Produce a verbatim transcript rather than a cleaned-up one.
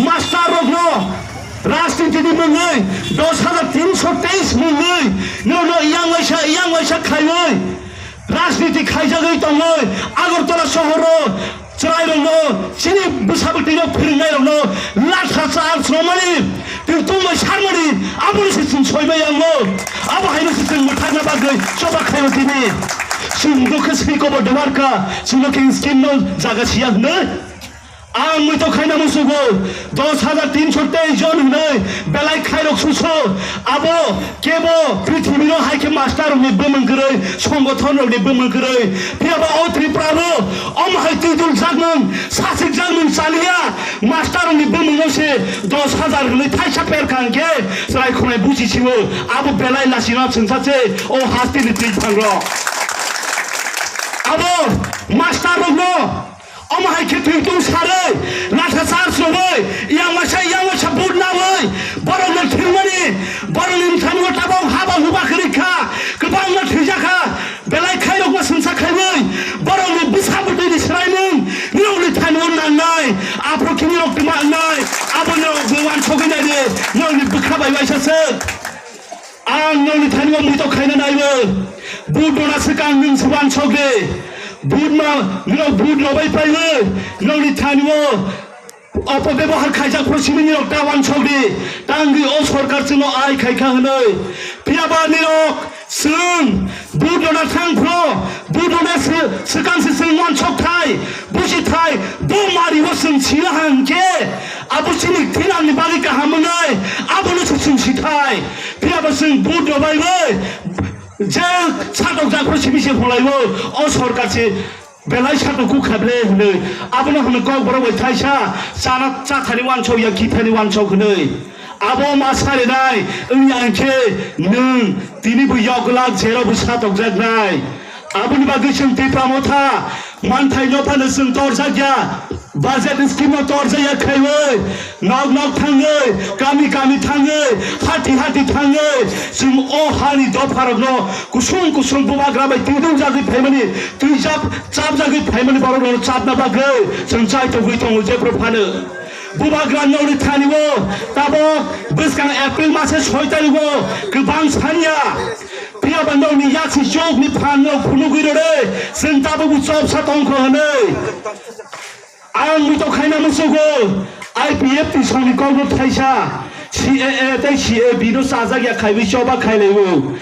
Master rokno rajniti ni mungwi dos hajar tinso teis mungwi nono yang waisa, yang waisa khaiwi rajniti khaijagwi tongwi Agartala sohoro chwrairokno, chini bwsabwtwirok phwrwngnairokno latha charge romani, twi tongbai sarmani, aboni se chwng soibai yango. Abo haino se chwng mwthangna bagwi choba khaio tini. Chwng dokhe sini kobo domarka, chwngno khe scheme no jaga siya hwnwi. Ang muitok khaina musugo, dos hajar tinso teis jon hwnwi belai khairok suso. Abo kebo prithibino hai khe master rokni bumung kwrwi, songothon rokni bumung kwrwi. Phiya ba o Tripura bo omo hai twi dul jakmung, sasik jakmung chaliya. Master rokni bumungo se dos hajar hwnwi thaisa per kha hwnkhe chwrai khwnai buji siwo. Abo belai lachino chwngsa se o hasteni twi phangrok. Abo master rokno omo hai khe thwi tung sarwi, latha charge rwwi, yang waisa, yang waisa vote nawi, borokno thwimani, borokni mthango tabok haba huba kwrwi kha, kwbangma thwijakha, belai khairokma swngsa khaiwi, borokni bwsa bwtwini swraimung, nirokni thanio nangnai, aphuru khe nirok twma wngnai, abo nirok bo uansugwi naidi, nirokni bwkha bai waisa swk. Ang nokni thani o muitok khaina naiwi. Vote rwna swkang nwng se uansok di. Vote no, nirok vote rwbai paiwi nokni thani o opobebohar khaijak phuru simi nirok ta uansok di. Tangwi o sorkar chwngno ai khaikha hwnwi. Phiya ba nirok chwng vote rwna thang phuru, vote rwna sw-, swkang se chwng uansok thai, buji thai, bo mari o chwng sino hang khe, abo chini thinangni bagwi kaham wngnai, abono se chwng si thai. Phiya bo chwng vote rwbaiwi je satok jak phuru simi se pholaibo, o sorkar se belai satok kuk kha ble hwnwi. Abono hwnwi kok borok bai thaisa chana chathani uansok ya kithani uansok hwnwi. Abo ma sarinai wngya hwnkhe nwng tini bo yoklak jero bo satokjaknai. Aboni bagwi chwng Tipra Motha manthai no phano chwng torjak ya. Budget scheme no torjak ya khaiwi nok nok thangwi, kami kami thangwi, hati hati thangwi chwng o hani dopharokno kusung kusung bubagra bai twidungjagwi phaimani, twijak chapjagwi phaimani borokno chapna bagwi chwng chaitogwi tongo jephru phano. Bubagra nokni thani o tabok bwskang April mase soi tarikh o kwbang sanya. Phiya ba nokni yaksi chokni phan no phunugwi rwdi, chwng tabuk bo chopsa tongkho hwnwi. Ang muitok khaina musugo I P F T songni kokno thaisa C A A tei C A B no chajak ya khaiwi choba khailaiwi.